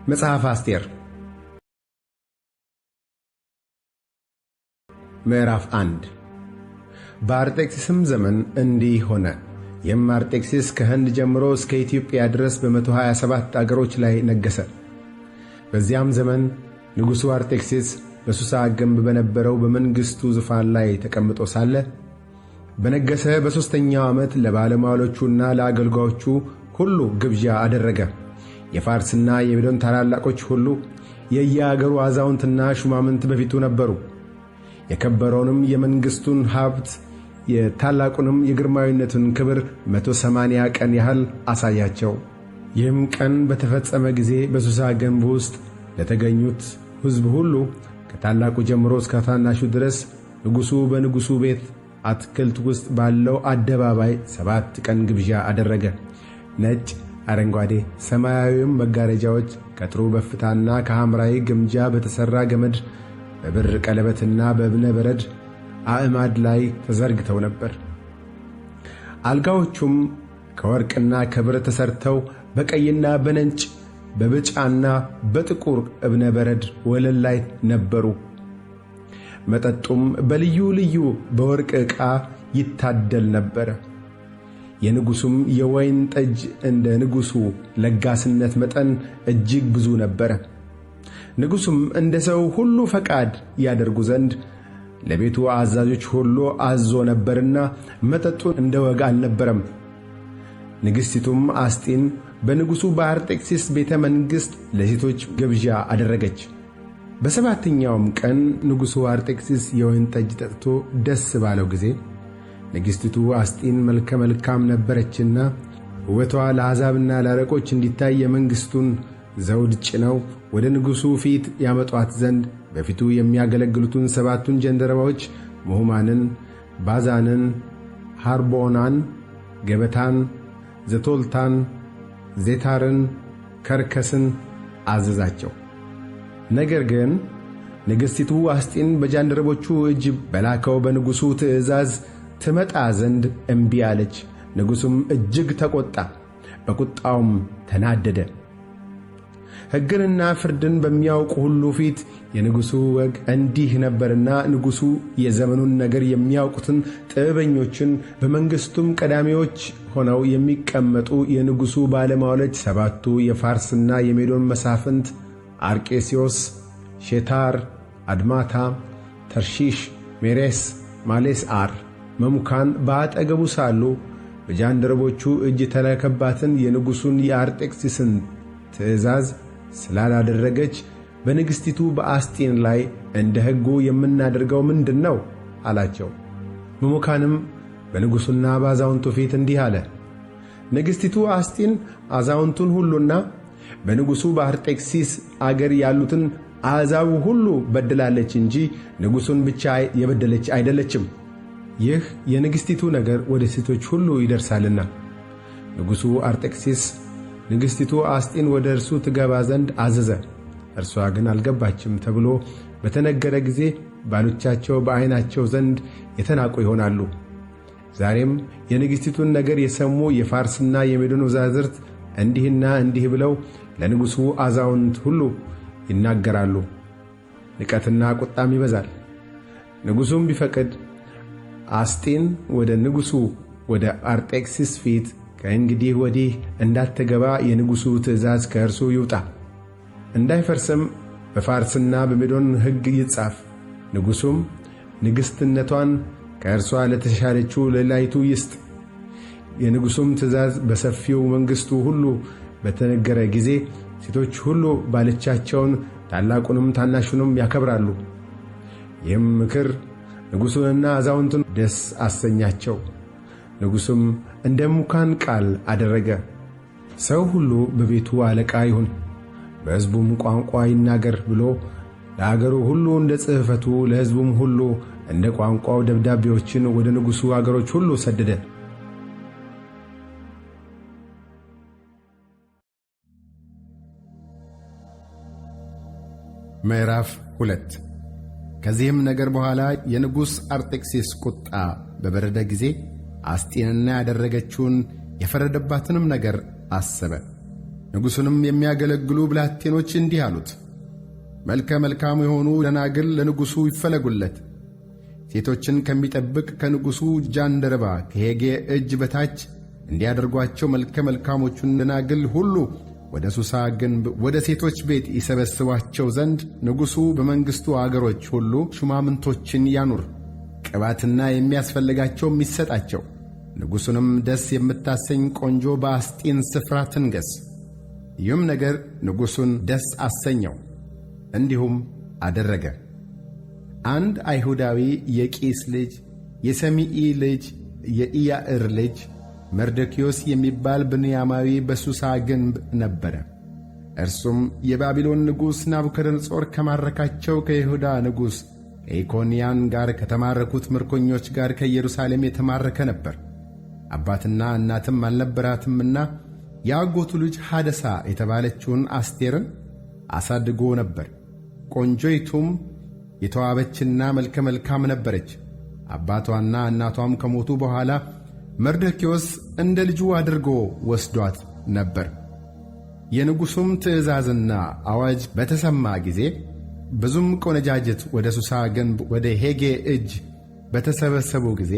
መጽሐፍ አስቴር ምዕራፍ 1። በአርጤክስስም ዘመን እንዲህ ሆነ። ይህም አርጤክስስ ከህንድ ጀምሮ እስከ ኢትዮጵያ ድረስ በ127 አገሮች ላይ ነገሠ። በዚያም ዘመን ንጉሡ አርጤክስስ በሱሳ ግንብ በነበረው በመንግሥቱ ዙፋን ላይ ተቀምጦ ሳለ በነገሠ በሦስተኛው ዓመት ለባለሟሎቹና ለአገልጋዮቹ ሁሉ ግብዣ አደረገ። የፋርስና የሜዶን ታላላቆች ሁሉ የየአገሩ አዛውንትና ሹማምንት በፊቱ ነበሩ። የከበረውንም የመንግሥቱን ሀብት የታላቁንም የግርማዊነቱን ክብር 180 ቀን ያህል አሳያቸው። ይህም ቀን በተፈጸመ ጊዜ በሱሳ ግንብ ውስጥ ለተገኙት ሕዝብ ሁሉ ከታላቁ ጀምሮ እስከ ታናሹ ድረስ ንጉሡ በንጉሡ ቤት አትክልት ውስጥ ባለው አደባባይ 7 ቀን ግብዣ አደረገ። ነጭ፣ አረንጓዴ፣ ሰማያዊም መጋረጃዎች ከጥሩ በፍታና ከሐምራዊ ግምጃ በተሠራ ገመድ በብር ቀለበትና በእብነ በረድ አዕማድ ላይ ተዘርግተው ነበር። አልጋዎቹም ከወርቅና ከብር ተሠርተው በቀይና በነጭ በብጫና በጥቁር እብነ በረድ ወለል ላይ ነበሩ። መጠጡም በልዩ ልዩ በወርቅ ዕቃ ይታደል ነበር። የንጉሡም የወይን ጠጅ እንደ ንጉሡ ለጋስነት መጠን እጅግ ብዙ ነበረ። ንጉሡም እንደ ሰው ሁሉ ፈቃድ ያደርጉ ዘንድ ለቤቱ አዛዦች ሁሉ አዞ ነበርና መጠጡ እንደ ወግ አልነበረም። ንግሥቲቱም አስጢን በንጉሡ በአርጤክስስ ቤተ መንግሥት ለሴቶች ግብዣ አደረገች። በሰባተኛውም ቀን ንጉሡ አርጤክስስ የወይን ጠጅ ጠጥቶ ደስ ባለው ጊዜ ንግሥቲቱ አስጢን መልከ መልካም ነበረችና ውበቷ ለአሕዛብና ለአለቆች እንዲታይ የመንግሥቱን ዘውድ ጭነው ወደ ንጉሡ ፊት ያመጧት ዘንድ በፊቱ የሚያገለግሉትን 7ቱን ጃንደረባዎች ምሁማንን፣ ባዛንን፣ ሃርቦናን፣ ገበታን፣ ዘቶልታን፣ ዜታርን፣ ከርከስን አዘዛቸው። ነገር ግን ንግሥቲቱ አስጢን በጃንደረቦቹ እጅ በላከው በንጉሡ ትእዛዝ ትመጣ ዘንድ እምቢ አለች። ንጉሡም እጅግ ተቈጣ፣ በቁጣውም ተናደደ። ሕግንና ፍርድን በሚያውቁ ሁሉ ፊት የንጉሡ ወግ እንዲህ ነበርና ንጉሡ የዘመኑን ነገር የሚያውቁትን ጥበበኞችን በመንግሥቱም ቀዳሚዎች ሆነው የሚቀመጡ የንጉሡ ባለሟሎች 7ቱ የፋርስና የሜዶን መሳፍንት አርቄስዮስ፣ ሼታር፣ አድማታ፣ ተርሺሽ፣ ሜሬስ፣ ማሌስዓር፣ መሙካን በአጠገቡ ሳሉ በጃንደረቦቹ እጅ የተላከባትን የንጉሡን የአርጤክስስን ትእዛዝ ስላላደረገች በንግሥቲቱ በአስጢን ላይ እንደ ሕጉ የምናደርገው ምንድን ነው? አላቸው። መሙካንም በንጉሡና በአዛውንቱ ፊት እንዲህ አለ። ንግሥቲቱ አስጢን አዛውንቱን ሁሉና በንጉሡ በአርጤክስስ አገር ያሉትን አሕዛብ ሁሉ በድላለች እንጂ ንጉሡን ብቻ የበደለች አይደለችም። ይህ የንግሥቲቱ ነገር ወደ ሴቶች ሁሉ ይደርሳልና። ንጉሡ አርጤክስስ ንግሥቲቱ አስጢን ወደ እርሱ ትገባ ዘንድ አዘዘ። እርሷ ግን አልገባችም ተብሎ በተነገረ ጊዜ ባሎቻቸው በዓይናቸው ዘንድ የተናቁ ይሆናሉ። ዛሬም የንግሥቲቱን ነገር የሰሙ የፋርስና የሜዶን ወይዛዝርት እንዲህና እንዲህ ብለው ለንጉሡ አዛውንት ሁሉ ይናገራሉ። ንቀትና ቁጣም ይበዛል። ንጉሡም ቢፈቅድ አስጢን ወደ ንጉሡ ወደ አርጤክስስ ፊት ከእንግዲህ ወዲህ እንዳትገባ የንጉሡ ትእዛዝ ከእርሱ ይውጣ፣ እንዳይፈርስም በፋርስና በሜዶን ሕግ ይጻፍ። ንጉሡም ንግሥትነቷን ከእርሷ ለተሻለችው ለሌላይቱ ይስጥ። የንጉሡም ትእዛዝ በሰፊው መንግሥቱ ሁሉ በተነገረ ጊዜ ሴቶች ሁሉ ባሎቻቸውን ታላቁንም ታናሹንም ያከብራሉ። ይህም ምክር ንጉሡንና አዛውንቱን ደስ አሰኛቸው። ንጉሡም እንደ ሙካን ቃል አደረገ። ሰው ሁሉ በቤቱ አለቃ ይሁን፣ በሕዝቡም ቋንቋ ይናገር ብሎ ለአገሩ ሁሉ እንደ ጽሕፈቱ ለሕዝቡም ሁሉ እንደ ቋንቋው ደብዳቤዎችን ወደ ንጉሡ አገሮች ሁሉ ሰደደ። ምዕራፍ 2። ከዚህም ነገር በኋላ የንጉሥ አርጤክስስ ቁጣ በበረደ ጊዜ አስጢንና ያደረገችውን የፈረደባትንም ነገር አሰበ። ንጉሡንም የሚያገለግሉ ብላቴኖች እንዲህ አሉት፣ መልከ መልካም የሆኑ ደናግል ለንጉሡ ይፈለጉለት። ሴቶችን ከሚጠብቅ ከንጉሡ ጃንደረባ ከሄጌ እጅ በታች እንዲያደርጓቸው መልከ መልካሞቹን ደናግል ሁሉ ወደ ሱሳ ግንብ ወደ ሴቶች ቤት ይሰበስቧቸው ዘንድ ንጉሡ በመንግሥቱ አገሮች ሁሉ ሹማምንቶችን ያኑር፣ ቅባትና የሚያስፈልጋቸውም ይሰጣቸው። ንጉሡንም ደስ የምታሰኝ ቆንጆ በአስጢን ስፍራ ትንገሥ። ይህም ነገር ንጉሡን ደስ አሰኘው፣ እንዲሁም አደረገ። አንድ አይሁዳዊ የቂስ ልጅ የሰሚኢ ልጅ የኢያዕር ልጅ መርዶክዮስ የሚባል ብንያማዊ በሱሳ ግንብ ነበረ። እርሱም የባቢሎን ንጉሥ ናቡከደነፆር ከማረካቸው ከይሁዳ ንጉሥ ከኢኮንያን ጋር ከተማረኩት ምርኮኞች ጋር ከኢየሩሳሌም የተማረከ ነበር። አባትና እናትም አልነበራትምና የአጎቱ ልጅ ሐደሳ የተባለችውን አስቴርን አሳድጎ ነበር። ቆንጆይቱም የተዋበችና መልከ መልካም ነበረች። አባቷና እናቷም ከሞቱ በኋላ መርዶክዮስ እንደ ልጁ አድርጎ ወስዷት ነበር። የንጉሡም ትእዛዝና አዋጅ በተሰማ ጊዜ ብዙም ቆነጃጅት ወደ ሱሳ ግንብ ወደ ሄጌ እጅ በተሰበሰቡ ጊዜ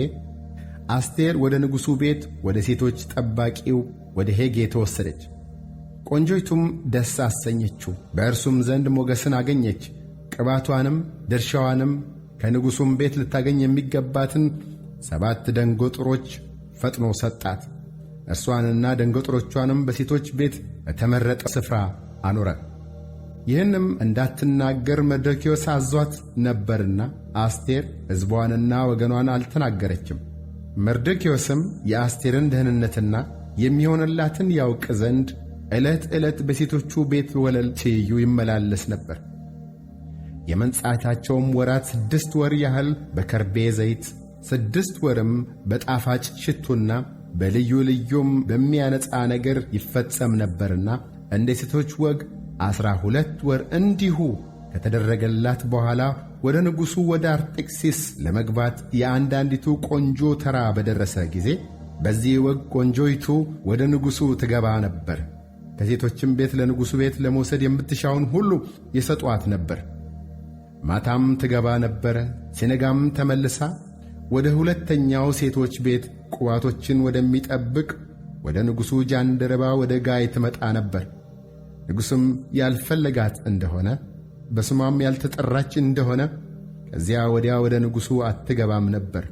አስቴር ወደ ንጉሡ ቤት ወደ ሴቶች ጠባቂው ወደ ሄጌ ተወሰደች። ቆንጆይቱም ደስ አሰኘችው፣ በእርሱም ዘንድ ሞገስን አገኘች። ቅባቷንም ድርሻዋንም ከንጉሡም ቤት ልታገኝ የሚገባትን 7 ደንገጥሮች ፈጥኖ ሰጣት። እርሷንና ደንገጥሮቿንም በሴቶች ቤት በተመረጠ ስፍራ አኖረ። ይህንም እንዳትናገር መርዶክዮስ አዟት ነበርና አስቴር ሕዝቧንና ወገኗን አልተናገረችም። መርዶክዮስም የአስቴርን ደህንነትና የሚሆንላትን ያውቅ ዘንድ ዕለት ዕለት በሴቶቹ ቤት ወለል ትይዩ ይመላለስ ነበር። የመንጻታቸውም ወራት 6 ወር ያህል በከርቤ ዘይት 6 ወርም በጣፋጭ ሽቱና በልዩ ልዩም በሚያነጻ ነገር ይፈጸም ነበርና እንደ ሴቶች ወግ 12 ወር እንዲሁ ከተደረገላት በኋላ ወደ ንጉሡ ወደ አርጤክስስ ለመግባት የአንዳንዲቱ ቆንጆ ተራ በደረሰ ጊዜ በዚህ ወግ ቆንጆይቱ ወደ ንጉሡ ትገባ ነበር። ከሴቶችም ቤት ለንጉሡ ቤት ለመውሰድ የምትሻውን ሁሉ የሰጧት ነበር። ማታም ትገባ ነበር። ሲነጋም ተመልሳ ወደ ሁለተኛው ሴቶች ቤት ቁባቶችን ወደሚጠብቅ ወደ ንጉሡ ጃንደረባ ወደ ጋይ ትመጣ ነበር። ንጉሡም ያልፈለጋት እንደሆነ በስሟም ያልተጠራች እንደሆነ ከዚያ ወዲያ ወደ ንጉሡ አትገባም ነበር።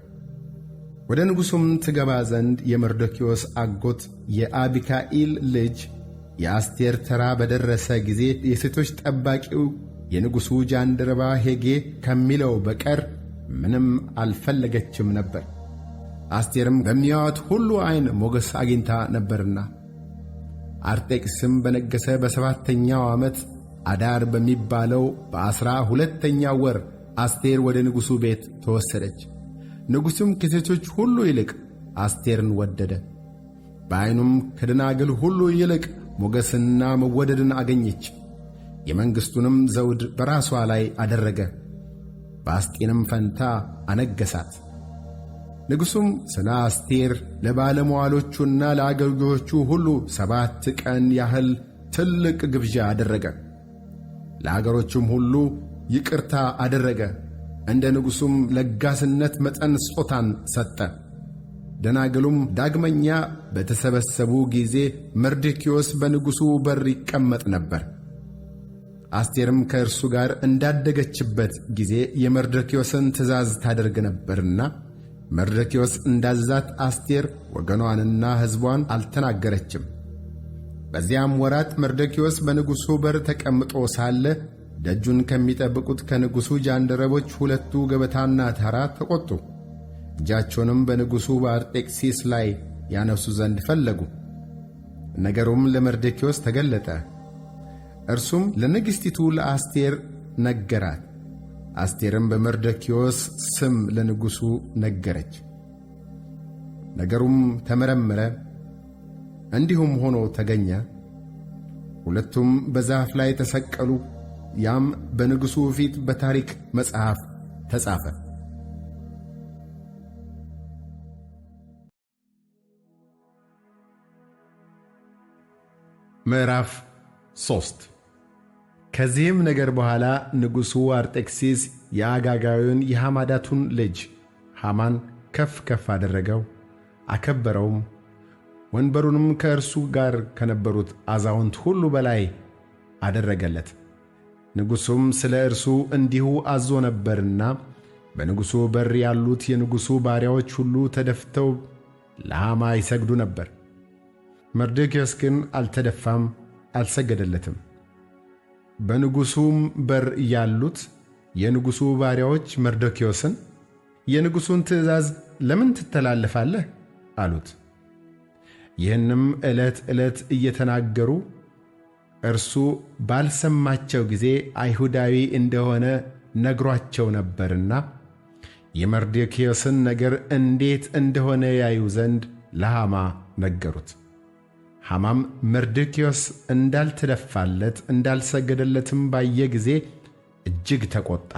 ወደ ንጉሡም ትገባ ዘንድ የመርዶክዮስ አጎት የአቢካኢል ልጅ የአስቴር ተራ በደረሰ ጊዜ የሴቶች ጠባቂው የንጉሡ ጃንደረባ ሄጌ ከሚለው በቀር ምንም አልፈለገችም ነበር። አስቴርም በሚያዩአት ሁሉ ዓይን ሞገስ አግኝታ ነበርና። አርጤክስስም በነገሠ በ7ኛው ዓመት አዳር በሚባለው በ12ኛው ወር አስቴር ወደ ንጉሡ ቤት ተወሰደች። ንጉሡም ከሴቶች ሁሉ ይልቅ አስቴርን ወደደ። በዓይኑም ከደናግል ሁሉ ይልቅ ሞገስንና መወደድን አገኘች። የመንግሥቱንም ዘውድ በራሷ ላይ አደረገ፣ በአስጢንም ፈንታ አነገሣት። ንጉሡም ስለ አስቴር ለባለሟሎቹና ለአገልጋዮቹ ሁሉ 7 ቀን ያህል ትልቅ ግብዣ አደረገ። ለአገሮቹም ሁሉ ይቅርታ አደረገ። እንደ ንጉሡም ለጋስነት መጠን ስጦታን ሰጠ። ደናግሉም ዳግመኛ በተሰበሰቡ ጊዜ መርዶክዮስ በንጉሡ በር ይቀመጥ ነበር። አስቴርም ከእርሱ ጋር እንዳደገችበት ጊዜ የመርዶክዮስን ትእዛዝ ታደርግ ነበርና መርዶክዮስ እንዳዘዛት አስቴር ወገኗንና ሕዝቧን አልተናገረችም። በዚያም ወራት መርዶክዮስ በንጉሡ በር ተቀምጦ ሳለ ደጁን ከሚጠብቁት ከንጉሡ ጃንደረቦች 2 ገበታና ታራ ተቈጡ። እጃቸውንም በንጉሡ በአርጤክስስ ላይ ያነሱ ዘንድ ፈለጉ። ነገሩም ለመርዶክዮስ ተገለጠ። እርሱም ለንግሥቲቱ ለአስቴር ነገራት። አስቴርም በመርዶክዮስ ስም ለንጉሡ ነገረች። ነገሩም ተመረመረ፣ እንዲሁም ሆኖ ተገኘ። 2ቱም በዛፍ ላይ ተሰቀሉ። ያም በንጉሡ ፊት በታሪክ መጽሐፍ ተጻፈ። ምዕራፍ 3። ከዚህም ነገር በኋላ ንጉሡ አርጤክስስ የአጋጋዊውን የሐማዳቱን ልጅ ሐማን ከፍ ከፍ አደረገው፣ አከበረውም። ወንበሩንም ከእርሱ ጋር ከነበሩት አዛውንት ሁሉ በላይ አደረገለት። ንጉሡም ስለ እርሱ እንዲሁ አዞ ነበርና በንጉሡ በር ያሉት የንጉሡ ባሪያዎች ሁሉ ተደፍተው ለሐማ ይሰግዱ ነበር። መርዶክዮስ ግን አልተደፋም፣ አልሰገደለትም። በንጉሡም በር ያሉት የንጉሡ ባሪያዎች መርዶክዮስን የንጉሡን ትእዛዝ ለምን ትተላለፋለህ? አሉት። ይህንም ዕለት ዕለት እየተናገሩ እርሱ ባልሰማቸው ጊዜ አይሁዳዊ እንደሆነ ነግሯቸው ነበርና የመርዶክዮስን ነገር እንዴት እንደሆነ ያዩ ዘንድ ለሐማ ነገሩት። ሐማም መርዶክዮስ እንዳልተደፋለት እንዳልሰገደለትም ባየ ጊዜ እጅግ ተቆጣ።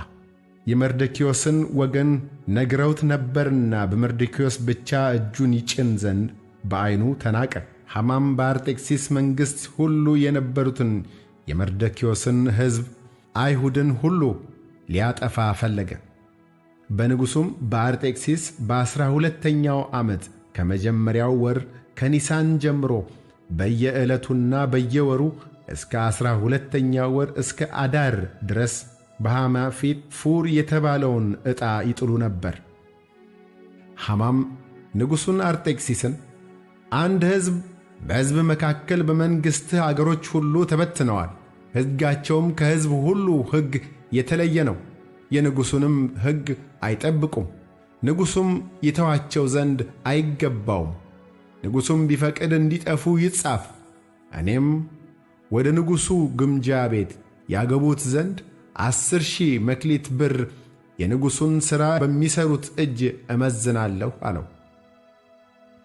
የመርዶክዮስን ወገን ነግረውት ነበርና በመርዶክዮስ ብቻ እጁን ይጭን ዘንድ በዓይኑ ተናቀ። ሐማም በአርጤክስስ መንግሥት ሁሉ የነበሩትን የመርዶክዮስን ሕዝብ አይሁድን ሁሉ ሊያጠፋ ፈለገ። በንጉሡም በአርጤክስስ በ12ኛው ዓመት ከመጀመሪያው ወር ከኒሳን ጀምሮ በየዕለቱና በየወሩ እስከ 12ኛው ወር እስከ አዳር ድረስ በሐማ ፊት ፉር የተባለውን ዕጣ ይጥሉ ነበር። ሐማም ንጉሡን አርጤክስስን፣ አንድ ሕዝብ በሕዝብ መካከል በመንግሥትህ አገሮች ሁሉ ተበትነዋል፣ ሕጋቸውም ከሕዝብ ሁሉ ሕግ የተለየ ነው፣ የንጉሡንም ሕግ አይጠብቁም፣ ንጉሡም ይተዋቸው ዘንድ አይገባውም። ንጉሡም ቢፈቅድ እንዲጠፉ ይጻፍ። እኔም ወደ ንጉሡ ግምጃ ቤት ያገቡት ዘንድ 10,000 መክሊት ብር የንጉሡን ሥራ በሚሠሩት እጅ እመዝናለሁ አለው።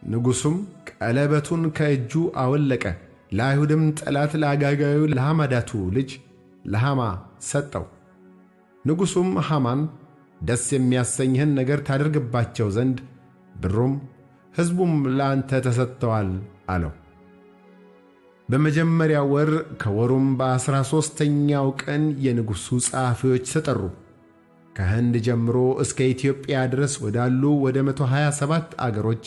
ንጉሡም ቀለበቱን ከእጁ አወለቀ፣ ለአይሁድም ጠላት ለአጋጋዊው ለሐማዳቱ ልጅ ለሐማ ሰጠው። ንጉሡም ሐማን ደስ የሚያሰኝህን ነገር ታደርግባቸው ዘንድ ብሩም ሕዝቡም ለአንተ ተሰጥተዋል አለው። በመጀመሪያው ወር ከወሩም በ13ኛው ቀን የንጉሡ ጸሐፊዎች ተጠሩ። ከህንድ ጀምሮ እስከ ኢትዮጵያ ድረስ ወዳሉ ወደ 127 አገሮች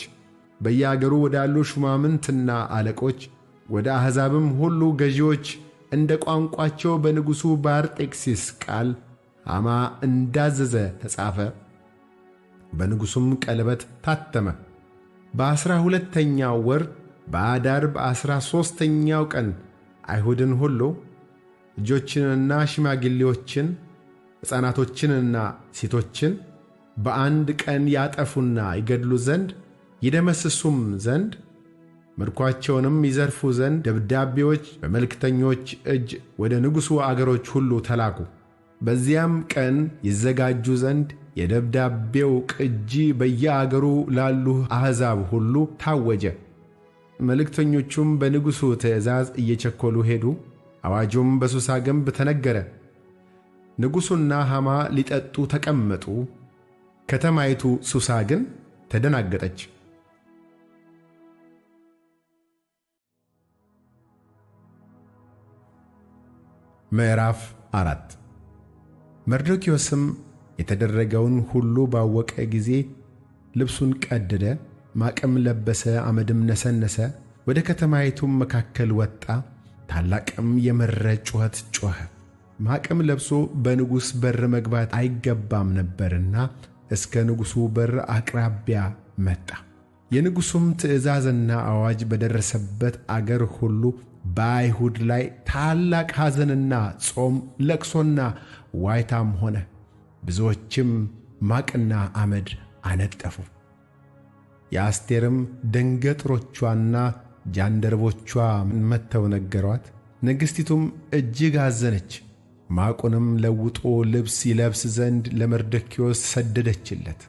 በየአገሩ ወዳሉ ሹማምንትና አለቆች ወደ አሕዛብም ሁሉ ገዢዎች እንደ ቋንቋቸው በንጉሡ በአርጤክስስ ቃል ሐማ እንዳዘዘ ተጻፈ። በንጉሡም ቀለበት ታተመ። በ12ኛው ወር በአዳር በ13ኛው ቀን አይሁድን ሁሉ ልጆችንና ሽማግሌዎችን ሕፃናቶችንና ሴቶችን በአንድ ቀን ያጠፉና ይገድሉ ዘንድ ይደመስሱም ዘንድ ምርኳቸውንም ይዘርፉ ዘንድ ደብዳቤዎች በመልእክተኞች እጅ ወደ ንጉሡ አገሮች ሁሉ ተላኩ። በዚያም ቀን ይዘጋጁ ዘንድ የደብዳቤው ቅጂ በየአገሩ ላሉ አሕዛብ ሁሉ ታወጀ። መልእክተኞቹም በንጉሡ ትእዛዝ እየቸኰሉ ሄዱ። አዋጁም በሱሳ ግንብ ተነገረ። ንጉሡና ሐማ ሊጠጡ ተቀመጡ። ከተማይቱ ሱሳ ግን ተደናገጠች። ምዕራፍ 4። መርዶክዮስም የተደረገውን ሁሉ ባወቀ ጊዜ ልብሱን ቀደደ፣ ማቅም ለበሰ፣ አመድም ነሰነሰ። ወደ ከተማይቱም መካከል ወጣ፣ ታላቅም የመረረ ጩኸት ጮኸ። ማቅም ለብሶ በንጉሥ በር መግባት አይገባም ነበርና እስከ ንጉሡ በር አቅራቢያ መጣ። የንጉሡም ትእዛዝና አዋጅ በደረሰበት አገር ሁሉ በአይሁድ ላይ ታላቅ ሐዘንና ጾም፣ ለቅሶና ዋይታም ሆነ። ብዙዎችም ማቅና አመድ አነጠፉ። የአስቴርም ደንገጥሮቿና ጃንደረቦቿ መጥተው ነገሯት። ንግሥቲቱም እጅግ አዘነች። ማቁንም ለውጦ ልብስ ይለብስ ዘንድ ለመርዶክዮስ ሰደደችለት።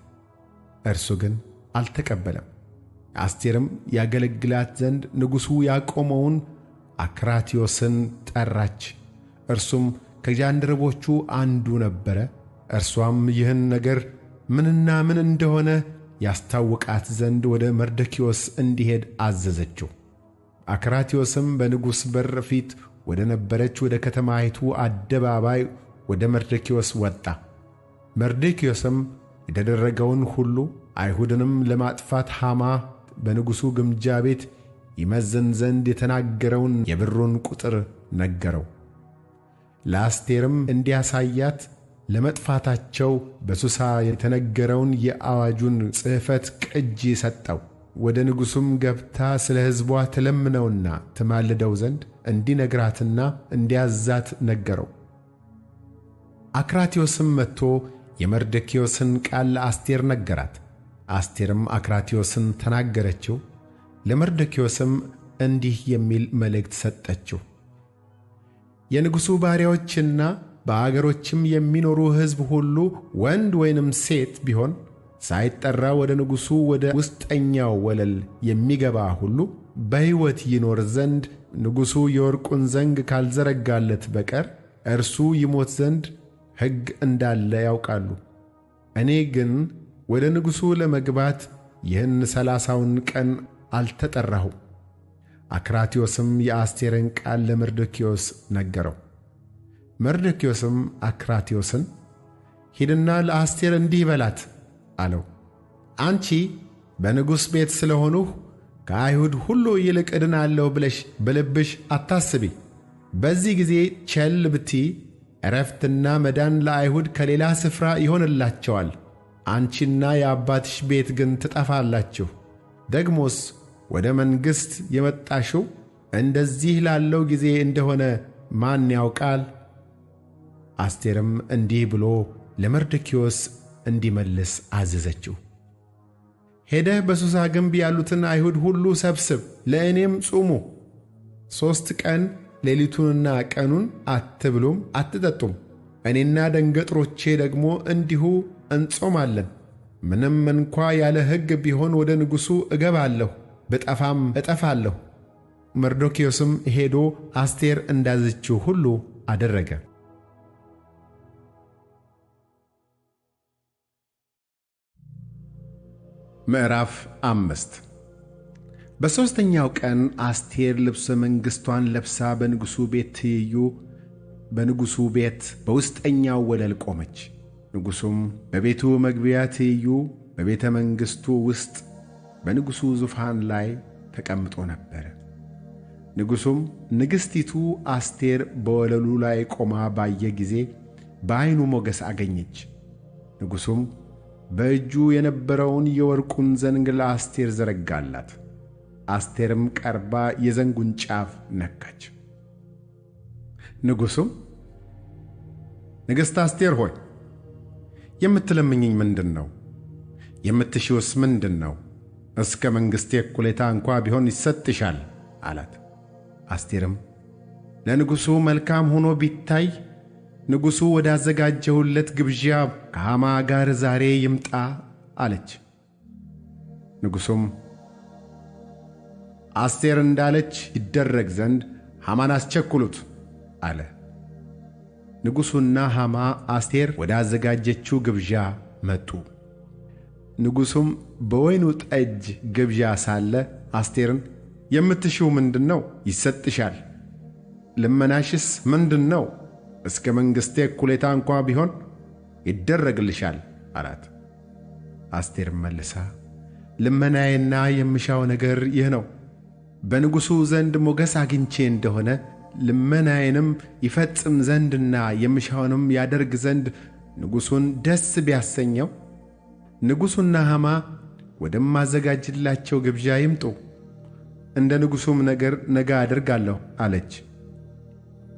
እርሱ ግን አልተቀበለም። አስቴርም ያገለግላት ዘንድ ንጉሡ ያቆመውን አክራትዮስን ጠራች። እርሱም ከጃንደረቦቹ አንዱ ነበረ። እርሷም ይህን ነገር ምንና ምን እንደሆነ ያስታውቃት ዘንድ ወደ መርዶክዮስ እንዲሄድ አዘዘችው። አክራትዮስም በንጉሥ በር ፊት ወደ ነበረች ወደ ከተማይቱ አደባባይ ወደ መርዶክዮስ ወጣ። መርዶክዮስም የተደረገውን ሁሉ አይሁድንም ለማጥፋት ሐማ በንጉሡ ግምጃ ቤት ይመዝን ዘንድ የተናገረውን የብሩን ቁጥር ነገረው። ለአስቴርም እንዲያሳያት ለመጥፋታቸው በሱሳ የተነገረውን የአዋጁን ጽሕፈት ቅጂ ሰጠው። ወደ ንጉሡም ገብታ ስለ ሕዝቧ ትለምነውና ትማልደው ዘንድ እንዲነግራትና እንዲያዛት ነገረው። አክራትዮስም መጥቶ የመርዶክዮስን ቃል ለአስቴር ነገራት። አስቴርም አክራትዮስን ተናገረችው። ለመርዶክዮስም እንዲህ የሚል መልእክት ሰጠችው። የንጉሡ ባሪያዎችና በአገሮችም የሚኖሩ ሕዝብ ሁሉ ወንድ ወይንም ሴት ቢሆን ሳይጠራ ወደ ንጉሡ ወደ ውስጠኛው ወለል የሚገባ ሁሉ በሕይወት ይኖር ዘንድ ንጉሡ የወርቁን ዘንግ ካልዘረጋለት በቀር እርሱ ይሞት ዘንድ ሕግ እንዳለ ያውቃሉ። እኔ ግን ወደ ንጉሡ ለመግባት ይህን 30ውን ቀን አልተጠራሁም። አክራትዮስም የአስቴርን ቃል ለመርዶክዮስ ነገረው። መርዶክዮስም አክራትዮስን ሂድና ለአስቴር እንዲህ በላት አለው። አንቺ በንጉሥ ቤት ስለሆንሁ ከአይሁድ ሁሉ ይልቅ እድናለሁ ብለሽ በልብሽ አታስቢ። በዚህ ጊዜ ቸል ብትዪ ዕረፍትና መዳን ለአይሁድ ከሌላ ስፍራ ይሆንላቸዋል። አንቺና የአባትሽ ቤት ግን ትጠፋላችሁ። ደግሞስ ወደ መንግሥት የመጣሽው እንደዚህ ላለው ጊዜ እንደሆነ ማን ያውቃል? አስቴርም እንዲህ ብሎ ለመርዶክዮስ እንዲመልስ አዘዘችው። ሄደህ በሱሳ ግንብ ያሉትን አይሁድ ሁሉ ሰብስብ፣ ለእኔም ጹሙ። 3 ቀን ሌሊቱንና ቀኑን አትብሉም አትጠጡም። እኔና ደንገጥሮቼ ደግሞ እንዲሁ እንጾማለን። ምንም እንኳ ያለ ሕግ ቢሆን ወደ ንጉሡ እገባለሁ፣ ብጠፋም እጠፋለሁ። መርዶክዮስም ሄዶ አስቴር እንዳዘችው ሁሉ አደረገ። ምዕራፍ 5 በሦስተኛው ቀን አስቴር ልብሰ መንግሥቷን ለብሳ በንጉሡ ቤት ትይዩ በንጉሡ ቤት በውስጠኛው ወለል ቆመች። ንጉሡም በቤቱ መግቢያ ትይዩ በቤተ መንግሥቱ ውስጥ በንጉሡ ዙፋን ላይ ተቀምጦ ነበር። ንጉሡም ንግሥቲቱ አስቴር በወለሉ ላይ ቆማ ባየ ጊዜ በዓይኑ ሞገስ አገኘች። ንጉሡም በእጁ የነበረውን የወርቁን ዘንግ ለአስቴር ዘረጋላት። አስቴርም ቀርባ የዘንጉን ጫፍ ነካች። ንጉሡም ንግሥት አስቴር ሆይ የምትለምኚኝ ምንድን ነው? የምትሺውስ ምንድን ነው? እስከ መንግሥቴ እኩሌታ እንኳ ቢሆን ይሰጥሻል አላት። አስቴርም ለንጉሡ መልካም ሆኖ ቢታይ ንጉሡ ወዳዘጋጀሁለት ግብዣ ከሐማ ጋር ዛሬ ይምጣ አለች። ንጉሡም አስቴር እንዳለች ይደረግ ዘንድ ሐማን አስቸኩሉት አለ። ንጉሡና ሐማ አስቴር ወዳዘጋጀችው ግብዣ መጡ። ንጉሡም በወይኑ ጠጅ ግብዣ ሳለ አስቴርን የምትሺው ምንድን ነው? ይሰጥሻል። ልመናሽስ ምንድን ነው? እስከ መንግሥቴ እኩሌታ እንኳ ቢሆን ይደረግልሻል አላት። አስቴር መልሳ ልመናዬና የምሻው ነገር ይህ ነው፣ በንጉሡ ዘንድ ሞገስ አግኝቼ እንደሆነ ልመናዬንም ይፈጽም ዘንድና የምሻውንም ያደርግ ዘንድ ንጉሡን ደስ ቢያሰኘው ንጉሡና ሐማ ወደማዘጋጅላቸው ግብዣ ይምጡ፣ እንደ ንጉሡም ነገር ነገ አደርጋለሁ አለች።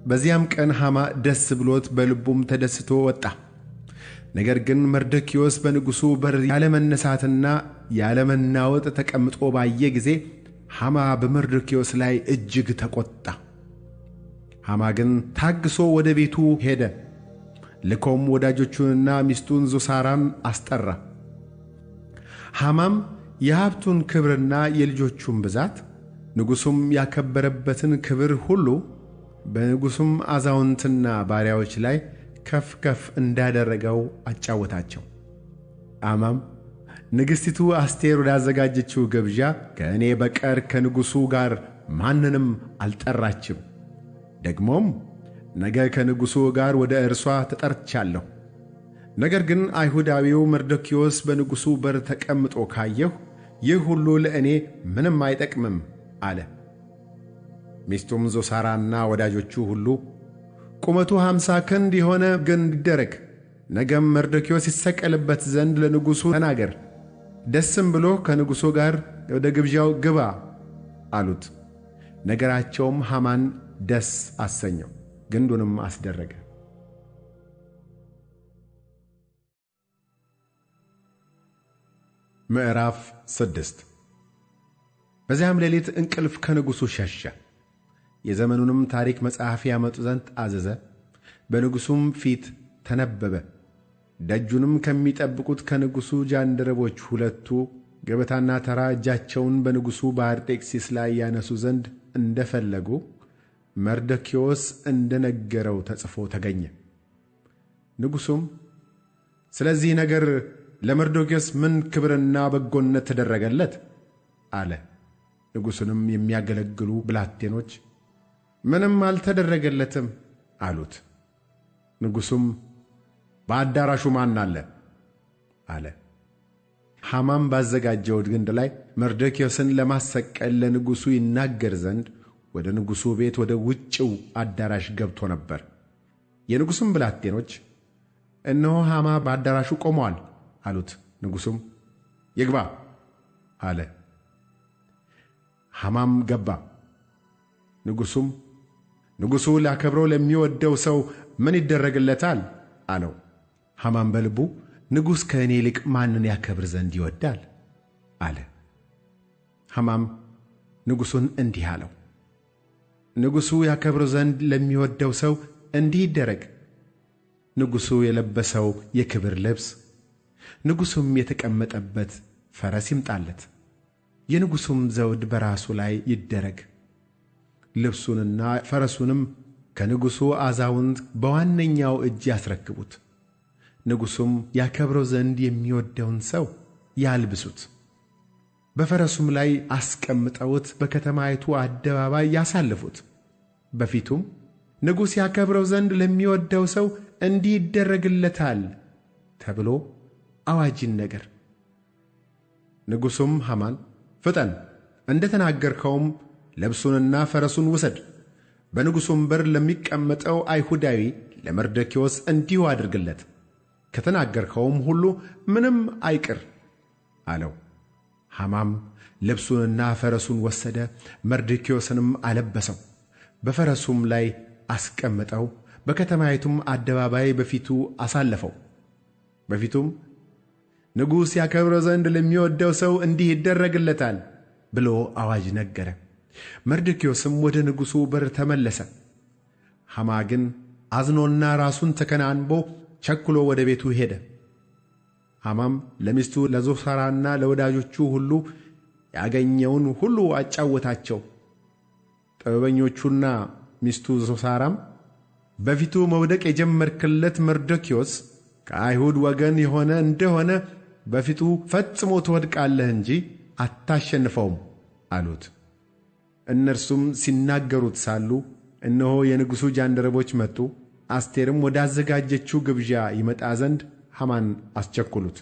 በዚያም ቀን ሐማ ደስ ብሎት በልቡም ተደስቶ ወጣ። ነገር ግን መርዶክዮስ በንጉሡ በር ያለመነሳትና ያለመናወጥ ተቀምጦ ባየ ጊዜ ሐማ በመርዶክዮስ ላይ እጅግ ተቆጣ። ሐማ ግን ታግሶ ወደ ቤቱ ሄደ። ልኮም ወዳጆቹንና ሚስቱን ዞሳራን አስጠራ። ሐማም የሀብቱን ክብርና የልጆቹን ብዛት ንጉሡም ያከበረበትን ክብር ሁሉ በንጉሡም አዛውንትና ባሪያዎች ላይ ከፍ ከፍ እንዳደረገው አጫወታቸው። ሐማም ንግሥቲቱ አስቴር ወዳዘጋጀችው ግብዣ ከእኔ በቀር ከንጉሡ ጋር ማንንም አልጠራችም። ደግሞም ነገ ከንጉሡ ጋር ወደ እርሷ ተጠርቻለሁ። ነገር ግን አይሁዳዊው መርዶክዮስ በንጉሡ በር ተቀምጦ ካየሁ ይህ ሁሉ ለእኔ ምንም አይጠቅምም አለ። ሚስቱም ዞሳራና ወዳጆቹ ሁሉ ቁመቱ 50 ክንድ የሆነ ግንድ ይደረግ፣ ነገም መርዶክዮስ ይሰቀልበት ዘንድ ለንጉሡ ተናገር፣ ደስም ብሎ ከንጉሡ ጋር ወደ ግብዣው ግባ አሉት። ነገራቸውም ሐማን ደስ አሰኘው፣ ግንዱንም አስደረገ። ምዕራፍ 6 በዚያም ሌሊት እንቅልፍ ከንጉሡ ሸሸ። የዘመኑንም ታሪክ መጽሐፍ ያመጡ ዘንድ አዘዘ። በንጉሡም ፊት ተነበበ። ደጁንም ከሚጠብቁት ከንጉሡ ጃንደረቦች ሁለቱ ገበታና ተራ እጃቸውን በንጉሡ በአርጤክስስ ላይ ያነሱ ዘንድ እንደፈለጉ መርዶክዮስ እንደነገረው ተጽፎ ተገኘ። ንጉሡም ስለዚህ ነገር ለመርዶክዮስ ምን ክብርና በጎነት ተደረገለት? አለ። ንጉሡንም የሚያገለግሉ ብላቴኖች ምንም አልተደረገለትም አሉት። ንጉሡም በአዳራሹ ማን አለ? አለ። ሐማም ባዘጋጀው ግንድ ላይ መርዶክዮስን ለማሰቀል ለንጉሡ ይናገር ዘንድ ወደ ንጉሡ ቤት ወደ ውጭው አዳራሽ ገብቶ ነበር። የንጉሡም ብላቴኖች እነሆ ሐማ በአዳራሹ ቆመዋል አሉት። ንጉሡም ይግባ አለ። ሐማም ገባ። ንጉሡም ንጉሡ ሊያከብረው ለሚወደው ሰው ምን ይደረግለታል? አለው። ሐማም በልቡ ንጉሥ ከእኔ ይልቅ ማንን ያከብር ዘንድ ይወዳል? አለ። ሐማም ንጉሡን እንዲህ አለው፣ ንጉሡ ያከብረው ዘንድ ለሚወደው ሰው እንዲህ ይደረግ። ንጉሡ የለበሰው የክብር ልብስ፣ ንጉሡም የተቀመጠበት ፈረስ ይምጣለት። የንጉሡም ዘውድ በራሱ ላይ ይደረግ። ልብሱንና ፈረሱንም ከንጉሡ አዛውንት በዋነኛው እጅ ያስረክቡት። ንጉሡም ያከብረው ዘንድ የሚወደውን ሰው ያልብሱት። በፈረሱም ላይ አስቀምጠውት በከተማይቱ አደባባይ ያሳልፉት። በፊቱም ንጉሥ ያከብረው ዘንድ ለሚወደው ሰው እንዲህ ይደረግለታል ተብሎ አዋጅ ይነገር። ንጉሡም ሐማን ፍጠን፣ እንደ ተናገርከውም ልብሱንና ፈረሱን ውሰድ፣ በንጉሡም በር ለሚቀመጠው አይሁዳዊ ለመርዶክዮስ እንዲሁ አድርግለት፣ ከተናገርከውም ሁሉ ምንም አይቅር አለው። ሐማም ልብሱንና ፈረሱን ወሰደ፣ መርዶክዮስንም አለበሰው፣ በፈረሱም ላይ አስቀምጠው፣ በከተማይቱም አደባባይ በፊቱ አሳለፈው። በፊቱም ንጉሥ ያከብረው ዘንድ ለሚወደው ሰው እንዲህ ይደረግለታል ብሎ አዋጅ ነገረ። መርዶክዮስም ወደ ንጉሡ በር ተመለሰ። ሐማ ግን አዝኖና ራሱን ተከናንቦ ቸኩሎ ወደ ቤቱ ሄደ። ሐማም ለሚስቱ ለዞሳራና ለወዳጆቹ ሁሉ ያገኘውን ሁሉ አጫወታቸው። ጥበበኞቹና ሚስቱ ዞሳራም በፊቱ መውደቅ የጀመርክለት መርዶክዮስ ከአይሁድ ወገን የሆነ እንደሆነ በፊቱ ፈጽሞ ትወድቃለህ እንጂ አታሸንፈውም አሉት። እነርሱም ሲናገሩት ሳሉ እነሆ የንጉሡ ጃንደረቦች መጡ። አስቴርም ወዳዘጋጀችው ግብዣ ይመጣ ዘንድ ሐማን አስቸኩሉት።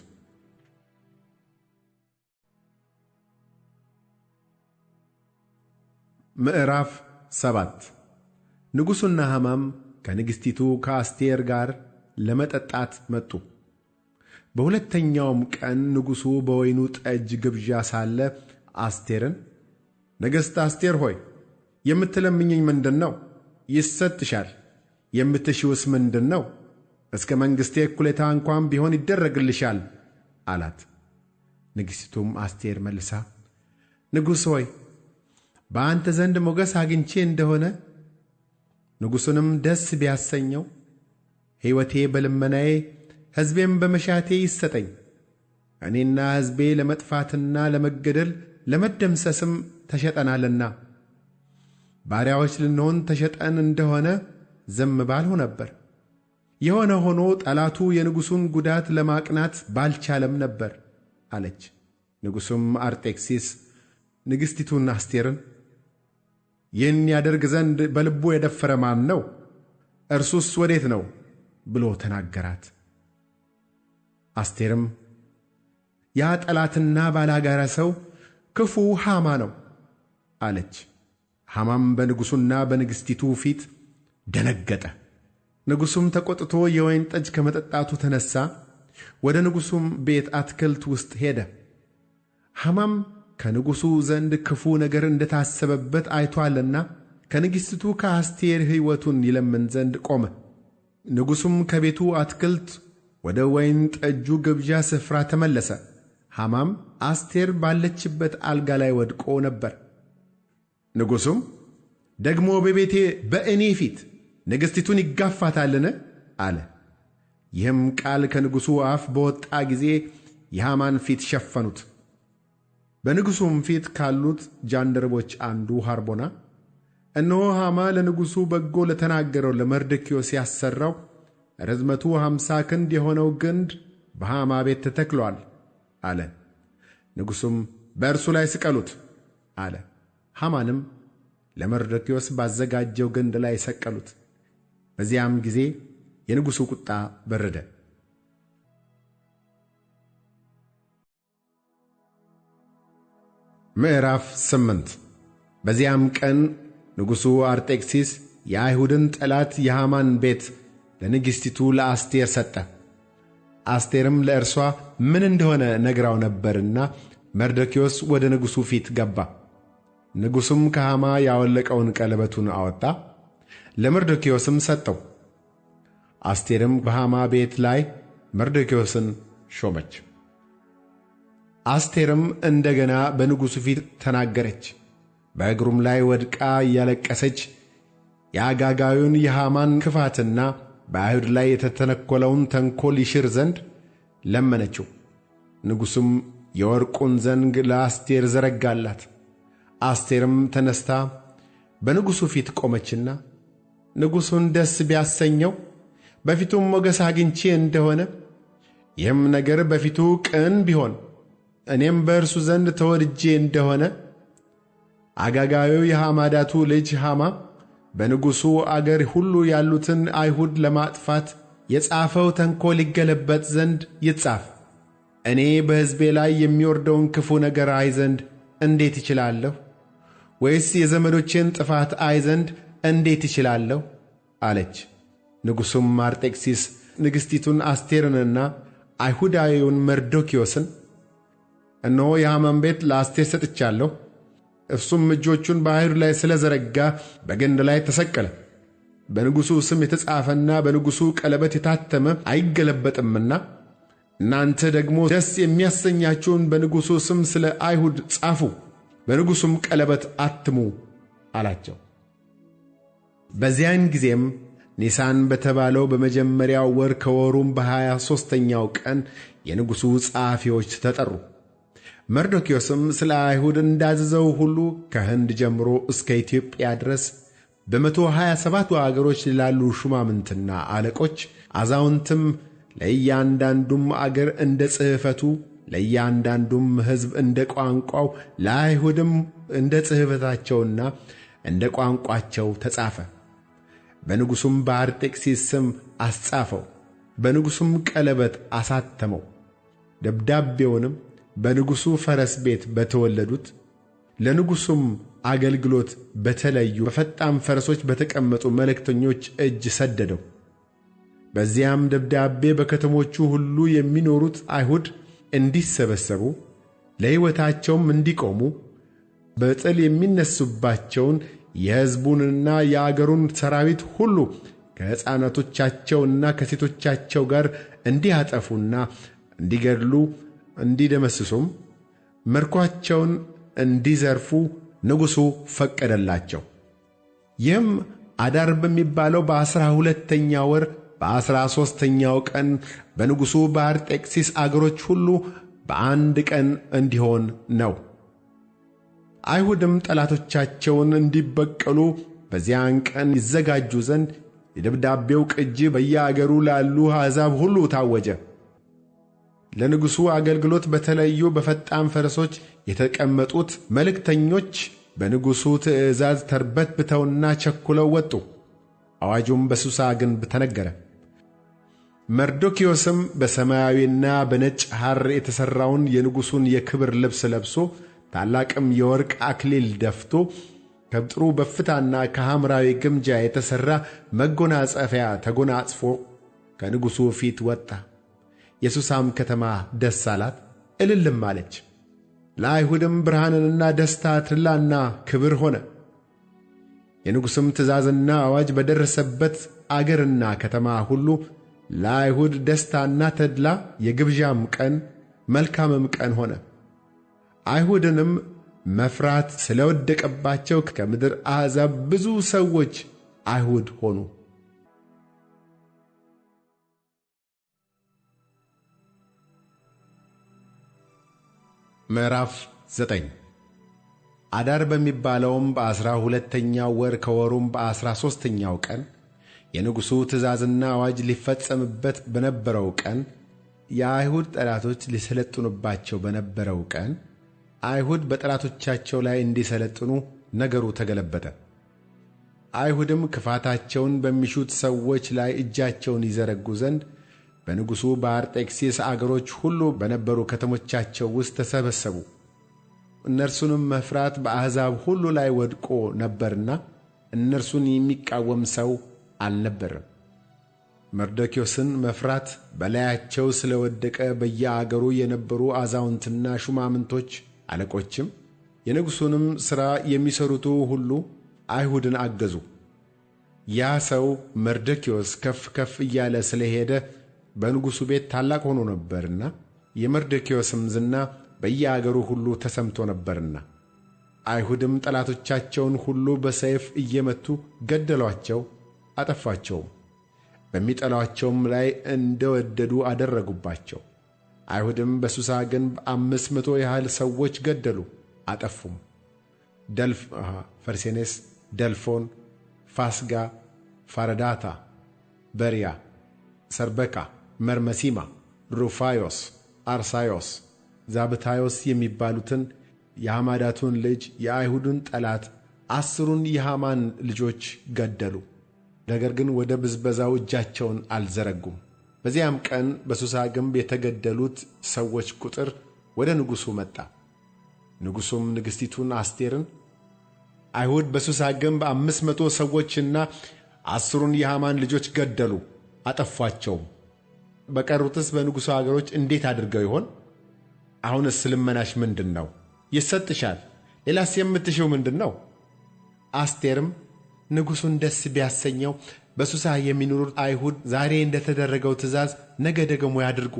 ምዕራፍ 7 ንጉሡና ሐማም ከንግሥቲቱ ከአስቴር ጋር ለመጠጣት መጡ። በሁለተኛውም ቀን ንጉሡ በወይኑ ጠጅ ግብዣ ሳለ አስቴርን፣ ንግሥት አስቴር ሆይ የምትለምኝኝ ምንድን ነው? ይሰጥሻል። የምትሺውስ ምንድን ነው? እስከ መንግሥቴ እኩሌታ እንኳን ቢሆን ይደረግልሻል አላት። ንግሥቲቱም አስቴር መልሳ ንጉሥ ሆይ በአንተ ዘንድ ሞገስ አግኝቼ እንደሆነ ንጉሡንም ደስ ቢያሰኘው ሕይወቴ በልመናዬ ሕዝቤም በመሻቴ ይሰጠኝ። እኔና ሕዝቤ ለመጥፋትና ለመገደል ለመደምሰስም ተሸጠናልና ባሪያዎች ልንሆን ተሸጠን እንደሆነ ዝም ባልሁ ነበር። የሆነ ሆኖ ጠላቱ የንጉሡን ጉዳት ለማቅናት ባልቻለም ነበር አለች። ንጉሡም አርጤክሲስ ንግሥቲቱን አስቴርን ይህን ያደርግ ዘንድ በልቡ የደፈረ ማን ነው? እርሱስ ወዴት ነው? ብሎ ተናገራት። አስቴርም ያ ጠላትና ባላጋራ ሰው ክፉ ሐማ ነው አለች። ሐማም በንጉሡና በንግሥቲቱ ፊት ደነገጠ። ንጉሡም ተቆጥቶ የወይን ጠጅ ከመጠጣቱ ተነሣ፣ ወደ ንጉሡም ቤት አትክልት ውስጥ ሄደ። ሐማም ከንጉሡ ዘንድ ክፉ ነገር እንደታሰበበት አይቶአልና ከንግሥቲቱ ከአስቴር ሕይወቱን ይለምን ዘንድ ቆመ። ንጉሡም ከቤቱ አትክልት ወደ ወይን ጠጁ ግብዣ ስፍራ ተመለሰ። ሐማም አስቴር ባለችበት አልጋ ላይ ወድቆ ነበር። ንጉሡም ደግሞ በቤቴ በእኔ ፊት ንግሥቲቱን ይጋፋታልን? አለ። ይህም ቃል ከንጉሡ አፍ በወጣ ጊዜ የሐማን ፊት ሸፈኑት። በንጉሡም ፊት ካሉት ጃንደረቦች አንዱ ሐርቦና፣ እነሆ ሐማ ለንጉሡ በጎ ለተናገረው ለመርዶክዮስ ያሠራው ርዝመቱ 50 ክንድ የሆነው ግንድ በሐማ ቤት ተተክሎአል አለ። ንጉሡም በእርሱ ላይ ስቀሉት አለ። ሐማንም ለመርዶክዮስ ባዘጋጀው ግንድ ላይ ሰቀሉት። በዚያም ጊዜ የንጉሡ ቁጣ በረደ። ምዕራፍ 8። በዚያም ቀን ንጉሡ አርጤክሲስ የአይሁድን ጠላት የሐማን ቤት ለንግሥቲቱ ለአስቴር ሰጠ። አስቴርም ለእርሷ ምን እንደሆነ ነግራው ነበርና መርዶክዮስ ወደ ንጉሡ ፊት ገባ። ንጉሡም ከሐማ ያወለቀውን ቀለበቱን አወጣ፣ ለመርዶክዮስም ሰጠው። አስቴርም በሐማ ቤት ላይ መርዶክዮስን ሾመች። አስቴርም እንደገና በንጉሡ ፊት ተናገረች። በእግሩም ላይ ወድቃ እያለቀሰች የአጋጋዊውን የሐማን ክፋትና በአይሁድ ላይ የተተነኰለውን ተንኰል ይሽር ዘንድ ለመነችው። ንጉሡም የወርቁን ዘንግ ለአስቴር ዘረጋላት። አስቴርም ተነስታ በንጉሡ ፊት ቆመችና ንጉሡን ደስ ቢያሰኘው በፊቱም ሞገስ አግኝቼ እንደሆነ ይህም ነገር በፊቱ ቅን ቢሆን እኔም በእርሱ ዘንድ ተወድጄ እንደሆነ አጋጋዊው የሐማዳቱ ልጅ ሐማ በንጉሡ አገር ሁሉ ያሉትን አይሁድ ለማጥፋት የጻፈው ተንኰል ይገለበጥ ዘንድ ይጻፍ። እኔ በሕዝቤ ላይ የሚወርደውን ክፉ ነገር አይ ዘንድ እንዴት እችላለሁ? ወይስ የዘመዶቼን ጥፋት አይ ዘንድ እንዴት እችላለሁ? አለች። ንጉሡም አርጤክሲስ ንግሥቲቱን አስቴርንና አይሁዳዊውን መርዶክዮስን እነሆ የሐማን ቤት ለአስቴር ሰጥቻለሁ፣ እርሱም እጆቹን በአይሁድ ላይ ስለዘረጋ በግንድ ላይ ተሰቀለ። በንጉሡ ስም የተጻፈና በንጉሡ ቀለበት የታተመ አይገለበጥምና እናንተ ደግሞ ደስ የሚያሰኛችሁን በንጉሡ ስም ስለ አይሁድ ጻፉ፣ በንጉሡም ቀለበት አትሙ አላቸው። በዚያን ጊዜም ኒሳን በተባለው በመጀመሪያው ወር ከወሩም በ23ኛው ቀን የንጉሡ ጸሐፊዎች ተጠሩ። መርዶክዮስም ስለ አይሁድ እንዳዘዘው ሁሉ ከህንድ ጀምሮ እስከ ኢትዮጵያ ድረስ በ127 አገሮች ላሉ ሹማምንትና አለቆች አዛውንትም ለእያንዳንዱም አገር እንደ ጽሕፈቱ ለእያንዳንዱም ሕዝብ እንደ ቋንቋው ለአይሁድም እንደ ጽሕፈታቸውና እንደ ቋንቋቸው ተጻፈ። በንጉሡም በአርጤክሲስ ስም አስጻፈው፣ በንጉሡም ቀለበት አሳተመው። ደብዳቤውንም በንጉሡ ፈረስ ቤት በተወለዱት ለንጉሡም አገልግሎት በተለዩ በፈጣን ፈረሶች በተቀመጡ መልእክተኞች እጅ ሰደደው። በዚያም ደብዳቤ በከተሞቹ ሁሉ የሚኖሩት አይሁድ እንዲሰበሰቡ ለሕይወታቸውም እንዲቆሙ በጥል የሚነሱባቸውን የሕዝቡንና የአገሩን ሠራዊት ሁሉ ከሕፃናቶቻቸውና ከሴቶቻቸው ጋር እንዲያጠፉና እንዲገድሉ እንዲደመስሱም ምርኳቸውን እንዲዘርፉ ንጉሡ ፈቀደላቸው። ይህም አዳር በሚባለው በ12ኛ ወር በ13ኛው ቀን በንጉሡ በአርጤክሲስ አገሮች ሁሉ በአንድ ቀን እንዲሆን ነው። አይሁድም ጠላቶቻቸውን እንዲበቀሉ በዚያን ቀን ይዘጋጁ ዘንድ የደብዳቤው ቅጂ በየአገሩ ላሉ አሕዛብ ሁሉ ታወጀ። ለንጉሡ አገልግሎት በተለዩ በፈጣን ፈረሶች የተቀመጡት መልእክተኞች በንጉሡ ትእዛዝ ተርበትብተውና ቸኩለው ወጡ። አዋጁም በሱሳ ግንብ ተነገረ። መርዶክዮስም በሰማያዊና በነጭ ሐር የተሠራውን የንጉሡን የክብር ልብስ ለብሶ ታላቅም የወርቅ አክሊል ደፍቶ ከጥሩ በፍታና ከሐምራዊ ግምጃ የተሠራ መጎናጸፊያ ተጎናጽፎ ከንጉሡ ፊት ወጣ። የሱሳም ከተማ ደስ አላት፣ እልልም አለች። ለአይሁድም ብርሃንና ደስታ ተድላና ክብር ሆነ። የንጉሡም ትእዛዝና አዋጅ በደረሰበት አገርና ከተማ ሁሉ ለአይሁድ ደስታና ተድላ የግብዣም ቀን መልካምም ቀን ሆነ። አይሁድንም መፍራት ስለወደቀባቸው ከምድር አሕዛብ ብዙ ሰዎች አይሁድ ሆኑ። ምዕራፍ 9 አዳር በሚባለውም በ12ኛው ወር ከወሩም በ13ኛው ቀን የንጉሡ ትእዛዝና አዋጅ ሊፈጸምበት በነበረው ቀን የአይሁድ ጠላቶች ሊሰለጥኑባቸው በነበረው ቀን አይሁድ በጠላቶቻቸው ላይ እንዲሰለጥኑ ነገሩ ተገለበጠ። አይሁድም ክፋታቸውን በሚሹት ሰዎች ላይ እጃቸውን ይዘረጉ ዘንድ በንጉሡ በአርጤክስስ አገሮች ሁሉ በነበሩ ከተሞቻቸው ውስጥ ተሰበሰቡ። እነርሱንም መፍራት በአሕዛብ ሁሉ ላይ ወድቆ ነበርና እነርሱን የሚቃወም ሰው አልነበረም። መርዶክዮስን መፍራት በላያቸው ስለወደቀ በየአገሩ የነበሩ አዛውንትና ሹማምንቶች፣ አለቆችም የንጉሡንም ሥራ የሚሠሩቱ ሁሉ አይሁድን አገዙ። ያ ሰው መርዶክዮስ ከፍ ከፍ እያለ ስለሄደ በንጉሡ ቤት ታላቅ ሆኖ ነበርና የመርዶክዮስም ዝና በየአገሩ ሁሉ ተሰምቶ ነበርና። አይሁድም ጠላቶቻቸውን ሁሉ በሰይፍ እየመቱ ገደሏቸው፣ አጠፏቸውም። በሚጠሏቸውም ላይ እንደወደዱ አደረጉባቸው። አይሁድም በሱሳ ግንብ 500 ያህል ሰዎች ገደሉ፣ አጠፉም። ፈርሴኔስ፣ ደልፎን፣ ፋስጋ፣ ፋረዳታ፣ በሪያ፣ ሰርበካ፣ መርመሲማ፣ ሩፋዮስ፣ አርሳዮስ፣ ዛብታዮስ የሚባሉትን የሐማዳቱን ልጅ የአይሁድን ጠላት 10ሩን የሐማን ልጆች ገደሉ። ነገር ግን ወደ ብዝበዛው እጃቸውን አልዘረጉም። በዚያም ቀን በሱሳ ግንብ የተገደሉት ሰዎች ቁጥር ወደ ንጉሡ መጣ። ንጉሡም ንግሥቲቱን አስቴርን አይሁድ በሱሳ ግንብ 500 ሰዎችና 10ሩን የሐማን ልጆች ገደሉ፣ አጠፏቸውም። በቀሩትስ በንጉሡ አገሮች እንዴት አድርገው ይሆን? አሁንስ ልመናሽ ምንድን ነው? ይሰጥሻል። ሌላስ የምትሽው ምንድን ነው? አስቴርም ንጉሡን ደስ ቢያሰኘው በሱሳ የሚኖሩት አይሁድ ዛሬ እንደተደረገው ትእዛዝ ነገ ደግሞ ያድርጉ፣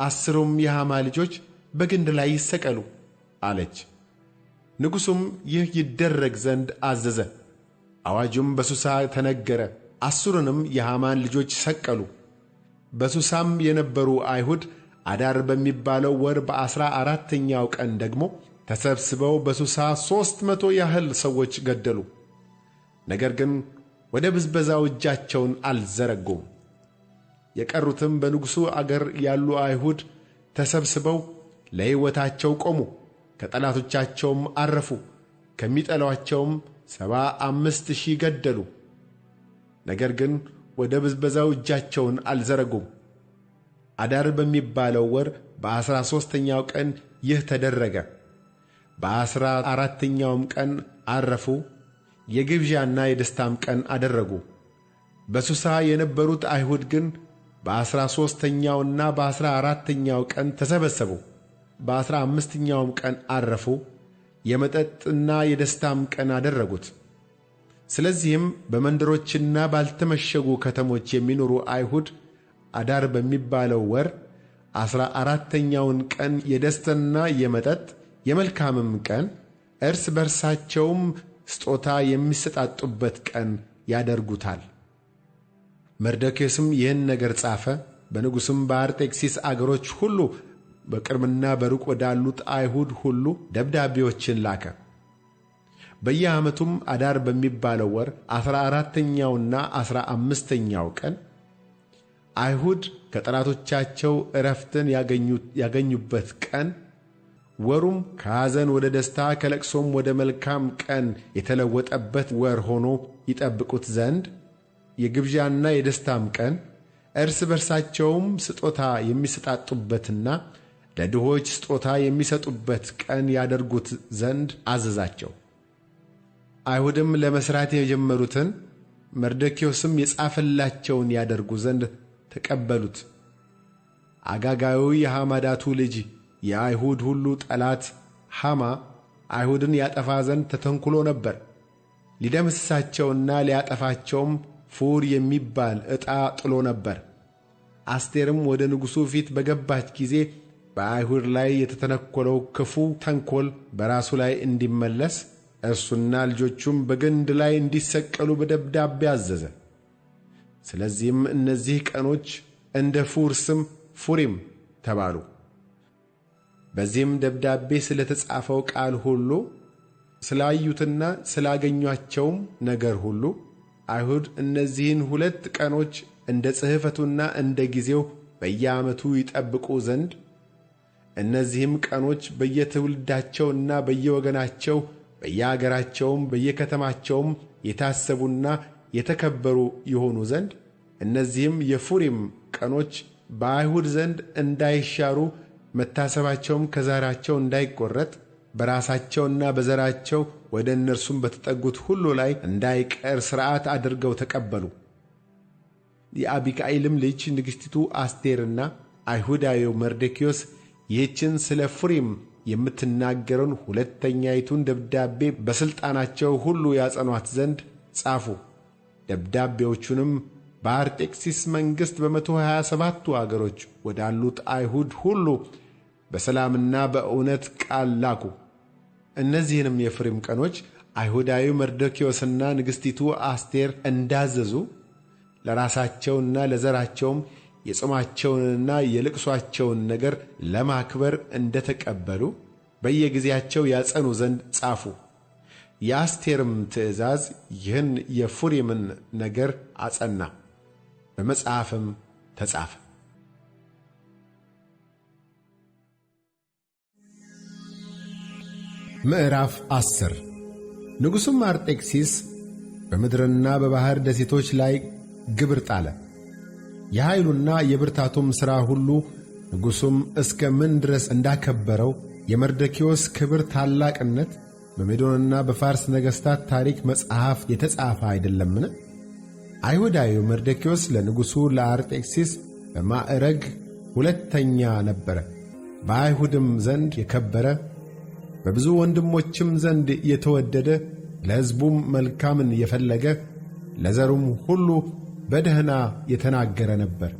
10ሩም የሐማ ልጆች በግንድ ላይ ይሰቀሉ አለች። ንጉሡም ይህ ይደረግ ዘንድ አዘዘ። አዋጁም በሱሳ ተነገረ። 10ሩንም የሐማን ልጆች ሰቀሉ። በሱሳም የነበሩ አይሁድ አዳር በሚባለው ወር በ14ኛው ቀን ደግሞ ተሰብስበው በሱሳ 300 ያህል ሰዎች ገደሉ። ነገር ግን ወደ ብዝበዛው እጃቸውን አልዘረጉም። የቀሩትም በንጉሡ አገር ያሉ አይሁድ ተሰብስበው ለሕይወታቸው ቆሙ፣ ከጠላቶቻቸውም አረፉ። ከሚጠሏቸውም 75,000 ገደሉ። ነገር ግን ወደ ብዝበዛው እጃቸውን አልዘረጉም። አዳር በሚባለው ወር በ13ኛው ቀን ይህ ተደረገ። በ14ኛውም ቀን አረፉ፣ የግብዣና የደስታም ቀን አደረጉ። በሱሳ የነበሩት አይሁድ ግን በ13ኛውና በ14ኛው ቀን ተሰበሰቡ። በ15ኛውም ቀን አረፉ፣ የመጠጥና የደስታም ቀን አደረጉት። ስለዚህም በመንደሮችና ባልተመሸጉ ከተሞች የሚኖሩ አይሁድ አዳር በሚባለው ወር 14ኛውን ቀን የደስታና የመጠጥ የመልካምም ቀን እርስ በርሳቸውም ስጦታ የሚሰጣጡበት ቀን ያደርጉታል። መርዶክዮስም ይህን ነገር ጻፈ። በንጉሡም በአርጤክስስ አገሮች ሁሉ በቅርብና በሩቅ ወዳሉት አይሁድ ሁሉ ደብዳቤዎችን ላከ። በየዓመቱም አዳር በሚባለው ወር 14ኛውና 15ኛው ቀን አይሁድ ከጠላቶቻቸው ዕረፍትን ያገኙበት ቀን ወሩም ከሐዘን ወደ ደስታ ከለቅሶም ወደ መልካም ቀን የተለወጠበት ወር ሆኖ ይጠብቁት ዘንድ የግብዣና የደስታም ቀን እርስ በርሳቸውም ስጦታ የሚሰጣጡበትና ለድሆች ስጦታ የሚሰጡበት ቀን ያደርጉት ዘንድ አዘዛቸው። አይሁድም ለመሥራት የጀመሩትን መርዶክዮስም የጻፈላቸውን ያደርጉ ዘንድ ተቀበሉት። አጋጋዊው የሐማዳቱ ልጅ የአይሁድ ሁሉ ጠላት ሐማ አይሁድን ያጠፋ ዘንድ ተተንኵሎ ነበር። ሊደመስሳቸውና ሊያጠፋቸውም ፉር የሚባል ዕጣ ጥሎ ነበር። አስቴርም ወደ ንጉሡ ፊት በገባች ጊዜ በአይሁድ ላይ የተተነኰለው ክፉ ተንኰል በራሱ ላይ እንዲመለስ እርሱና ልጆቹም በግንድ ላይ እንዲሰቀሉ በደብዳቤ አዘዘ። ስለዚህም እነዚህ ቀኖች እንደ ፉር ስም ፉሪም ተባሉ። በዚህም ደብዳቤ ስለ ተጻፈው ቃል ሁሉ ስላዩትና ስላገኟቸውም ነገር ሁሉ አይሁድ እነዚህን ሁለት ቀኖች እንደ ጽሕፈቱና እንደ ጊዜው በየዓመቱ ይጠብቁ ዘንድ እነዚህም ቀኖች በየትውልዳቸውና በየወገናቸው በየአገራቸውም በየከተማቸውም የታሰቡና የተከበሩ ይሆኑ ዘንድ እነዚህም የፉሪም ቀኖች በአይሁድ ዘንድ እንዳይሻሩ መታሰባቸውም ከዘራቸው እንዳይቈረጥ በራሳቸውና በዘራቸው ወደ እነርሱም በተጠጉት ሁሉ ላይ እንዳይቀር ሥርዓት አድርገው ተቀበሉ። የአቢካኢልም ልጅ ንግሥቲቱ አስቴርና አይሁዳዊው መርዶክዮስ ይህችን ስለ ፉሪም የምትናገረውን ሁለተኛይቱን ደብዳቤ በሥልጣናቸው ሁሉ ያጸኗት ዘንድ ጻፉ። ደብዳቤዎቹንም በአርጤክስስ መንግሥት በ127ቱ አገሮች ወዳሉት አይሁድ ሁሉ በሰላምና በእውነት ቃል ላኩ። እነዚህንም የፉሪም ቀኖች አይሁዳዊ መርዶክዮስና ንግሥቲቱ አስቴር እንዳዘዙ ለራሳቸውና ለዘራቸውም የጾማቸውንና የልቅሷቸውን ነገር ለማክበር እንደ ተቀበሉ በየጊዜያቸው ያጸኑ ዘንድ ጻፉ። የአስቴርም ትእዛዝ ይህን የፉሪምን ነገር አጸና፣ በመጽሐፍም ተጻፈ። ምዕራፍ 10 ንጉሡም አርጤክሲስ በምድርና በባሕር ደሴቶች ላይ ግብር ጣለ። የኃይሉና የብርታቱም ሥራ ሁሉ ንጉሡም እስከ ምን ድረስ እንዳከበረው የመርዶክዮስ ክብር ታላቅነት በሜዶንና በፋርስ ነገሥታት ታሪክ መጽሐፍ የተጻፈ አይደለምን? አይሁዳዊው መርዶክዮስ ለንጉሡ ለአርጤክሲስ በማዕረግ ሁለተኛ ነበረ። በአይሁድም ዘንድ የከበረ በብዙ ወንድሞችም ዘንድ የተወደደ ለሕዝቡም መልካምን የፈለገ ለዘሩም ሁሉ በደህና የተናገረ ነበር።